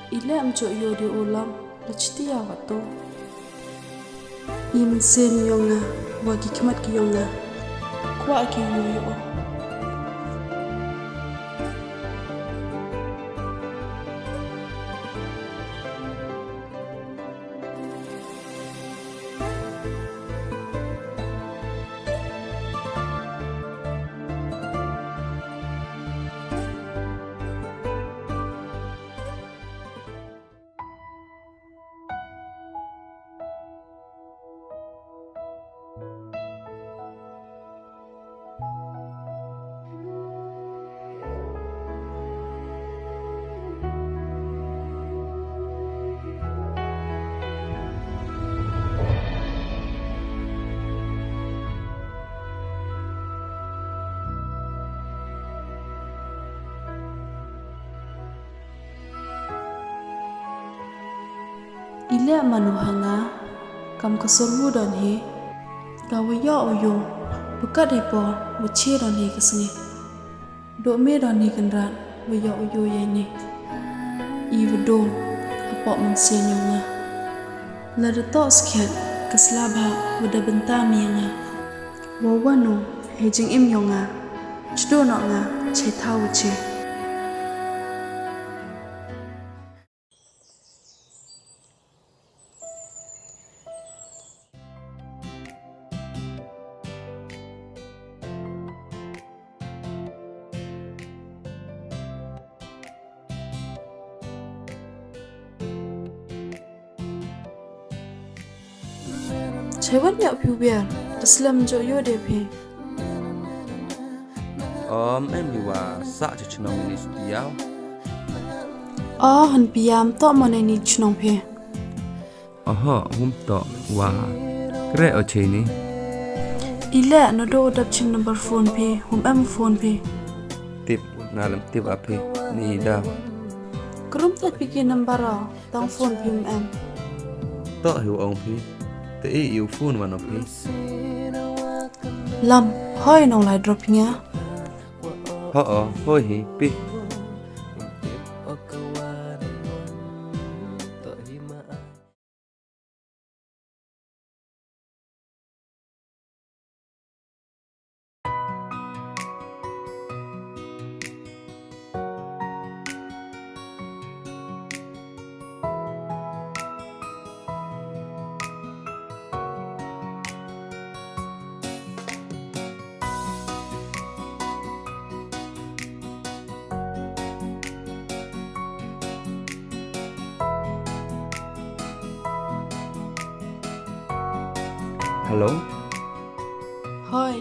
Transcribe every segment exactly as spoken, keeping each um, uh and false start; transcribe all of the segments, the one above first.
I leh ym jooh yoo de u lam, la chiti ya wa to. I mynsiem yong nga, wa ki khmat ki yong nga, kwah ki u yoo ya o. I leh man u ha nga, kam ka sur u don hi, ka wa yoh u yoo, du kat hi por, wa che don hi ka sngi. Doh me don hi kynrad, wa yoh u yoo ya ini. I wa dum, hapoh mynsiem yong nga. Lada toh skhiat, ka sla bha, wa da bynta mi ya nga. Wa wan u, hei jingim yong nga. Chdo noh nga, chei thaw wa che. Chei wan yoh phi u biar, da slem jooh yoo de phi. Om, em hi wa sah cha chnong ini stia. O, han pia, ym toh mo ini chnong phi. Oho, hum toh wa. Kre o chei ni. I leh, nadooh u dap chim number phone phi, hum em phone phi. Tip, nga lem tip a phi, ni da. Krum tip phi ki number o, tang phone phi hum em. Toh hi wa ong phi, te i u phone wa no phi. Lam, hoi nong lai drop nga. Ho o, hoi hi, phi. Hello? Hoi.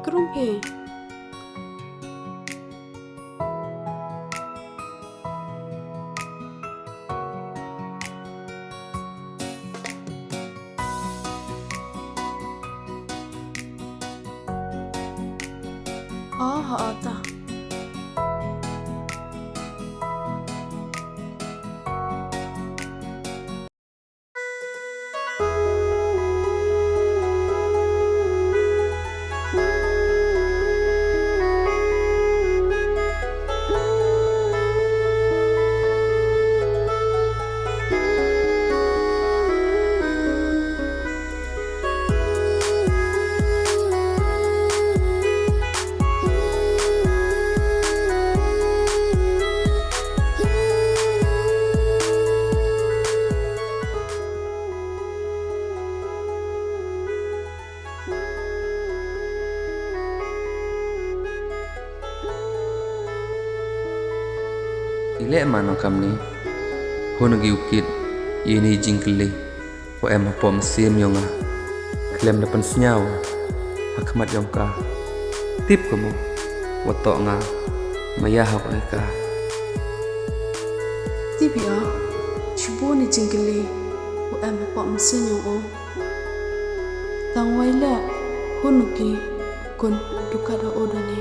Krum phi. O, ha, o, ta. I leh man o kamni, hun ki u kit, ini jingkylli, wa em hapoh mynsiem yong nga. Khlem da pynsñiaw, ha khmat yong ka. Tip ka mo, wa toh nga, maya ha ko e ka. Tip i o, chiboon i jingkylli, wa em hapoh mynsiem yong o. Tang wa i leh, hun u ki, kun du kat ha o dooh ni.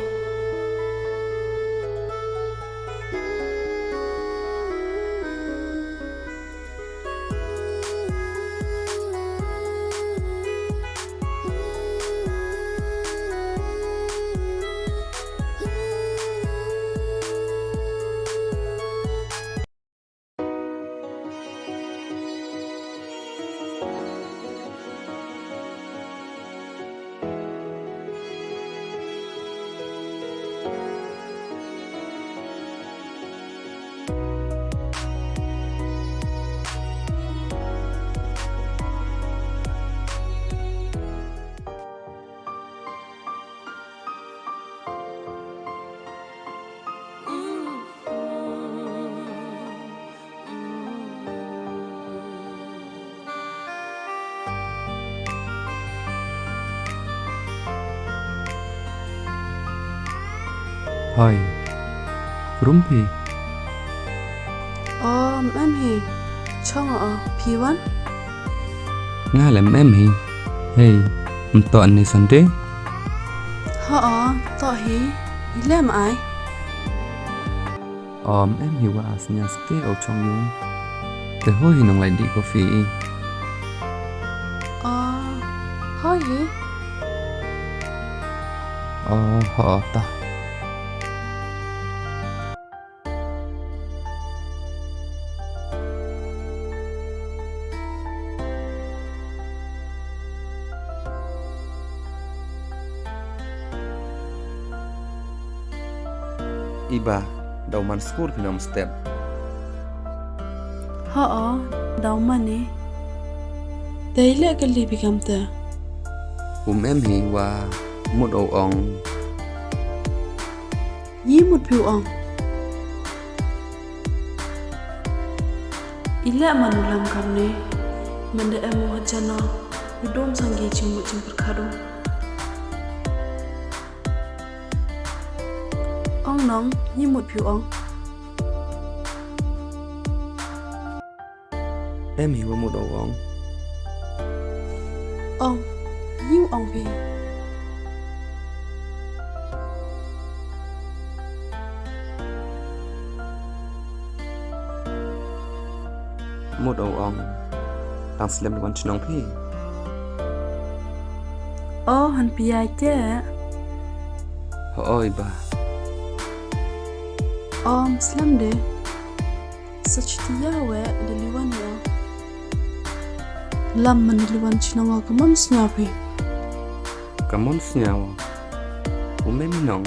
Hoi. Krum phi? O, ym em hi. Chong o, phi wan? Nga leh ym em hi. Hei, ym toh ni Sunday? Ho o, toh hi. I leh ma ai? O, ym em hi wa sñiaw ste o chong yung. Te hoi hi nong lai dih coffee i. O, hoi hi. O, ho o ta. Iba, daw man skur phi nong step. Ho o, daw man e. Te i leh kylli phi kamte? Um em hi wa mut o ong. Yi mut phi u ong. I leh man u lam kamne, man da em u hajan o, u dom sang ki jingmut jingpyrkhat u. Ong nong, yi mut phi u ong. Em hi wa mut o ong. Ong, yi u ong phi. Mut o ong. Tang slem wan chnong phi. O, han phi ai te. Ho o iba. Om slem de. Sa chitia we da liwan ya. Lam man liwan chnong o, ka mon sñiaw phi. Ka mon sñiaw. U mem nong.